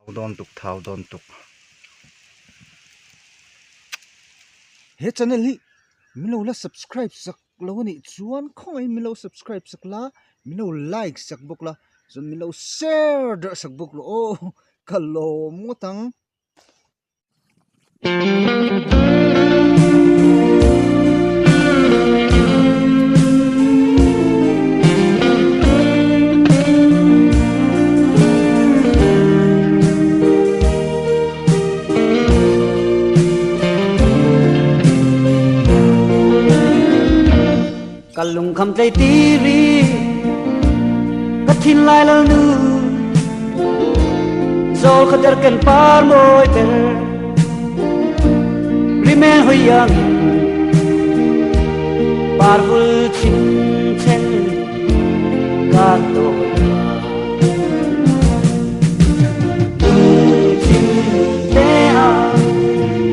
Thau dawn tuk thau dawn tuk. He channel hi min lo la subscribe sak lo a nih chuan khawngaih min lo subscribe sak la min lo like sak bawk la chuan min lo share darh sak bawk rawh aw ka lawm ngawt ang. Ka lungkham tlei tiri ka thin lai lal nu Zawl kha der ken par mawi ber Rimen hoi yang in Par vul chin chen ka to Lung chim te a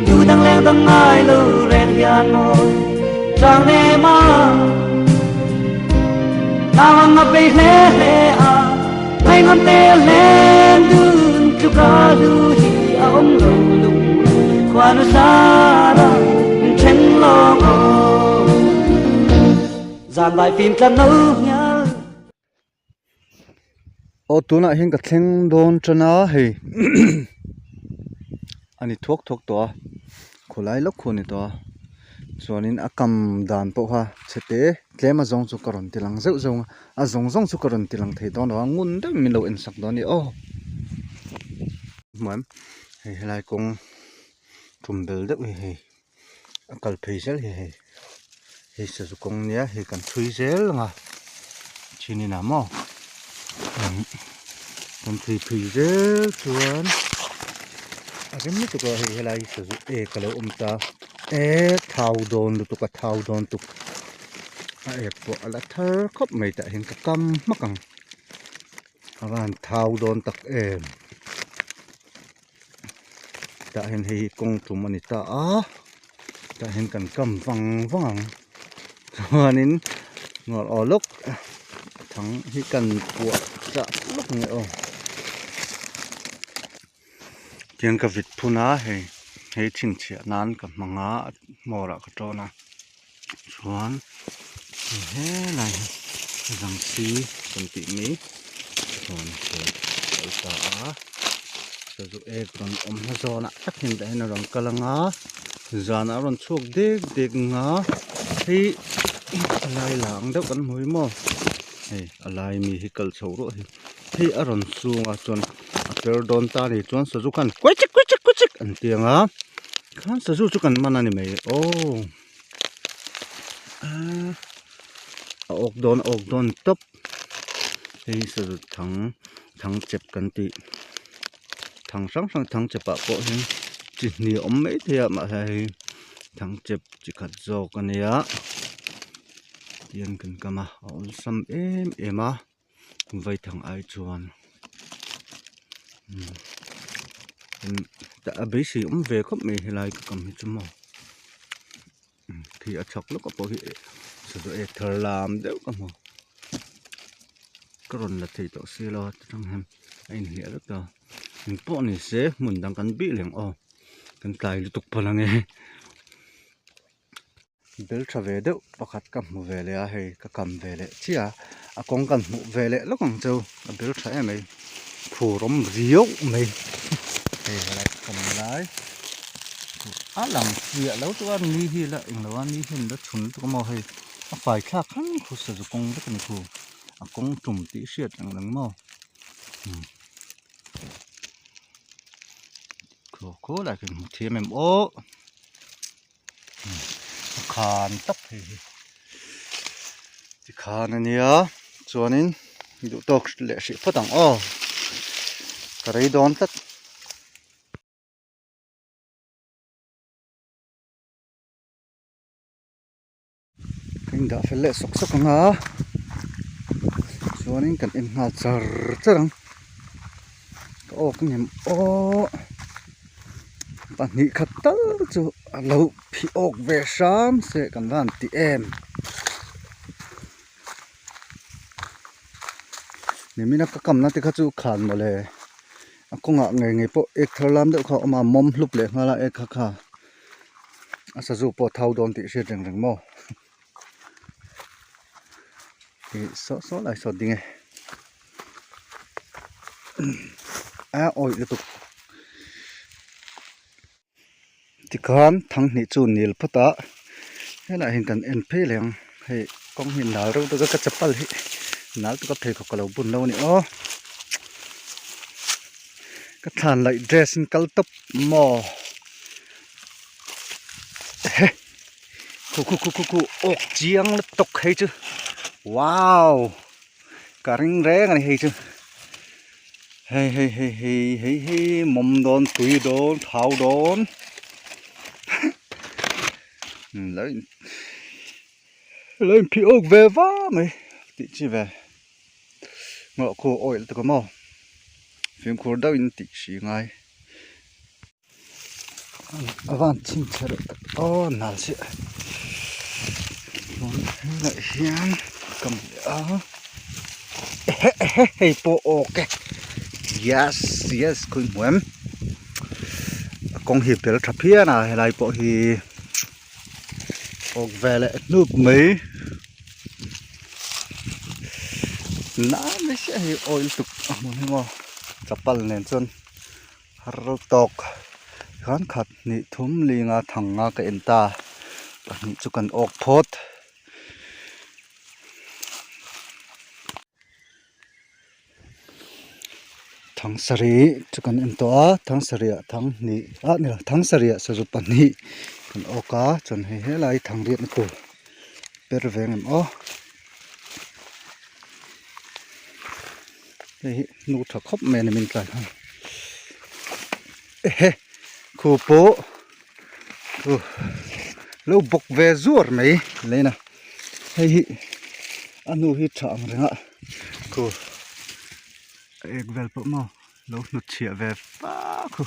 Tu dang leng dang ngai lo ren hian mawi Trang ne ma Nang nga pe hle hle a Ngai ngam te len dun tluka lu hi a om lo lung khua nu sa ra then lo ngô zan lai phim tlan no nhớ Aw tunah hian ka thleng dawn tan a hei a ni thuak thuak tawh a khawlai lawk khu a ni tawh a chuanin a kam dan pawh kha chhe te tlem a zawng chu ka rawn ti lang zeuh zeuh ang a a zawng zawng chu ka rawn ti lang thei dawn lo a ngun deuhin min lo en sak dawn a ni aw hei helai kawng tum bel deuh hi hei a kal phei zel hi hei hei sazu kawng nia hei kan chhui zel ang a chhin inah maw kan chhui phei zel chuan a rem lutuk a hei helai hi sazu ek alo awm ta e thau dawn lutuk a thau dawn tuk a ek pawh a la thar khawp mai tah hian ka kam hmak ang a van thau dawn tak em. Tah hian hei hi kawng tum a ni ta a tah hian kan kam vang vang ang chuanin nuar aw lawk thang hi kan puah chah lawk ang e aw tiang ka vit phun a hei hei chhinchhiah nan ka hmang a hmawr ah ka tawn a chuan helai hi zangsi kan tih mai chuan kal ta a sazu ek rawn awm hma zawnah tak hian tah hian a rawn kal ang a zanah a rawn chhuak dek dek ang a hei a lai la ang deuh kan hmu hi maw hei a lai mi hi kal chho ruah hi hei a rawn sung a chuan a per dawn ta a ni chuan sazu khan kuaichik kuaichik kuaichik an ti ang a khan sazu chu kan man a ni mai aw. A awk dawn a awk dawn tawp hei hi sazu thang thang chep kan tih thang hrang hrang thang chep ah pawh hian chi hnih a awm maithei a mahse hei thang chep chi khat zawk a nia tihian kan kam a a awlsam em em a vaithang ai chuan a beisei awm ve khawp mai helai ka kam hi chu maw khi a chhak lawk ah pawh hi sazu ek thar lam deuh ka hmu ka rawn la thei tawh si lo a ti tang hian a inhliah vek ta engpawh ni se hmun dang kan bih leh ang aw kan tlai lutuk phal ang e. Bel tha ve deuh pakhat ka hmu ve leh a hei ka kam ve leh chiah a a kawng kan hmuh ve leh lawk ang chu a bel tha em mai phur awm riau mai hei helai ka kam lai a lang chiah lo chu a ni hi la englo a ni hian la chhun lutuk a maw hei a fai thlak khan khu sazu kawng vek a ni khu a kawng tum tih hriat ang reng maw khaw khaw lai kan hmu thiam em aw. A khan tak hei hi tikhan a nia chuanin duh tawk leh hrih phawt ang aw ka rei dawn tlat. Ka indah fel leh sawk sawk ang a chuanin kan en nghal char char ang ka awk a ngem aw pahnih khat tal chu a lo phih awk ve hram se kan van ti em nimina ka kamna te kha chu khan mawle. A kawngah ngei ngei pawh ek thar lam deuh kha a awm a mawm hlup leh nghal a ek kha kha a sazu pawh a thau dawn tih hriat reng reng maw ih saw saw lai saw ding e a awih lutuk tikhan thang hnih chu nil phawt a helaiah hian kan en phei leh ang hei kawng hi nal reuh deuh a ka chapal hi nal taka pheikhawk ka lo bun lo a ni aw ka thlan laih dress in kal tawp maw he khu khu khu khu khu awk chiang lutuk hei chu wow ka ring reng a ni hei chu. Hei hei hei hei hei hei mawm dawn tui dawn thau dawn lo in lo in phih awk ve va mai tih chi ve ngawh khu oil te ka maw fimkhur deuh in tih hri ngai a van chhinchhe reuh tak aw nal chiah chuan helaiah hian ka hmu leh a ehe ehe hei pawh awk e yes yes khawi hmu em a kawng hi bel tha phian a helai pawh hi awk ve leh hnup mai nai mai chiah hi oil tuk a hmun hi maw chapal nen chuan. Har tawk khan khat hnih thum linga thang nga ka en ta pahnih chu kan awk phawt. Thang sarih chu kan en tawh a thang sarih ah thang hnih ah ni lo thang sarih ah sazu pahnih kan awk a chuan hei helai thang riatna tur per ve ang em aw. Hei hi hnu tha khawp mai a ni min tlai khan ehe khu pawh khu lo bawk ve zuar mai leina hei hi a hnu hi tha ang reng a khu a ek vel pawh maw lo hnut chhiah ve fak khu.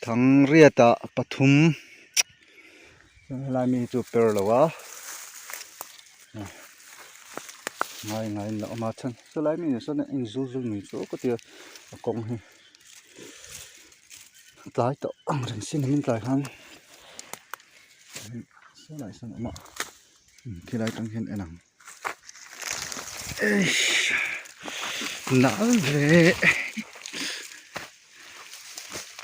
Thangriatah pathum helai mi hi chu per lo a ngai ngai in la awm a chhan sawlai mi sawn a inzul zul mai chu ka tia a kawng hi a tlai tawh ang reng sin a min tlai khan sawlai sawn a awm a khilai atang hian en ang. Eish nal ve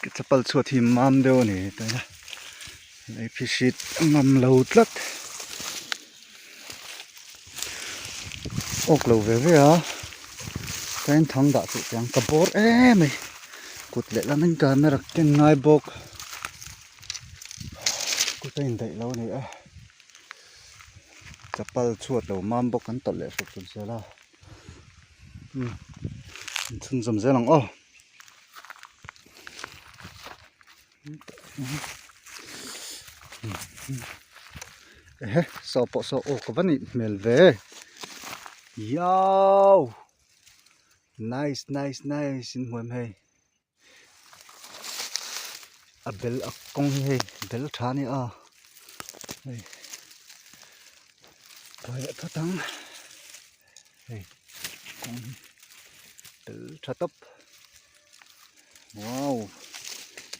ka chapal chhuat hi mam deuh a ni tawh a lei phihrit a ngam lo tlat awk lo ve ve a tlem thang dah chu chuan ka bawr em mai kut leh lamin camera ken ngai bawk kut a indaih lo a ni a. Chapal chhuat lo mam bawk an tawlh leh hruk chun zel a umm an chhunzawm zel ang aw ehe saw pawh saw aw ka va nih hmel ve yaw nice nice nice in hmuam hei. A bel a kawng hi hei bel tha a ni a hei buai leh phawt ang hei kawng hi bel tha tawp wow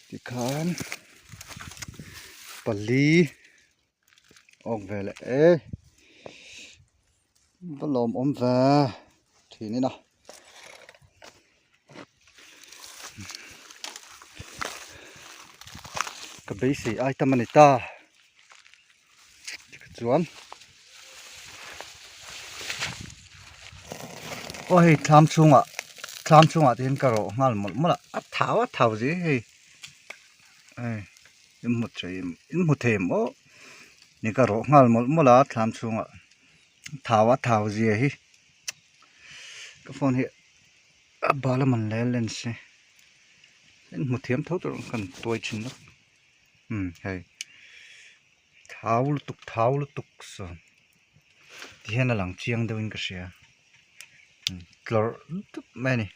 tikhan pali awk ve leh e va lawmawm ve thin in a. Ka beisei ai tam a ni ta chuan aw hei thlam chhungah thlam chhungah te hian ka rawh nghal mawlh mawlh a a thau a thau zel hei hei in hmu thei in hmu thei em aw ni ka rawh nghal mawlh mawlh a thlam chhungah thau a thau zia hi. Ka phone hi a bal a man le lens hi in hmu thiam tho tur ang kan tuai thin a umm hei thau lutuk thau lutuk sawn ti hian a lang chiang deuhin ka hria tlawrh lutuk mai a ni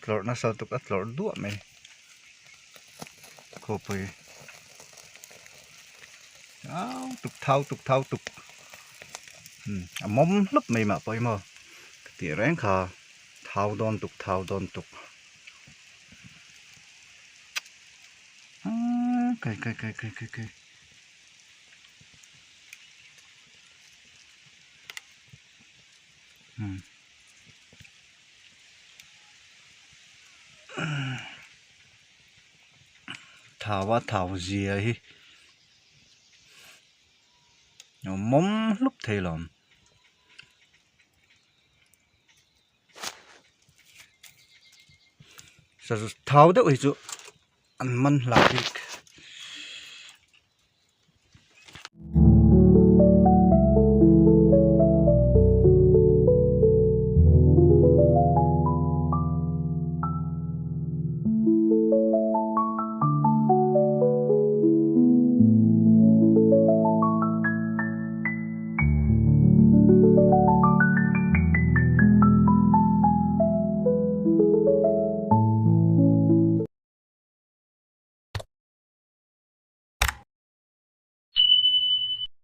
tlawrh nasa lutuk a tlawrh duah mai khawpui thau tuk thau tuk thau tuk. Umm a mawm hlup mai mah pawh hi maw ka tih reng kha thau dawn tuk thau dawn tuk aaa kai kai kai kai kai kai. Thau a thau zia hi a mawm hlup thei lo sazu thau deuh hi chu an man hla bik.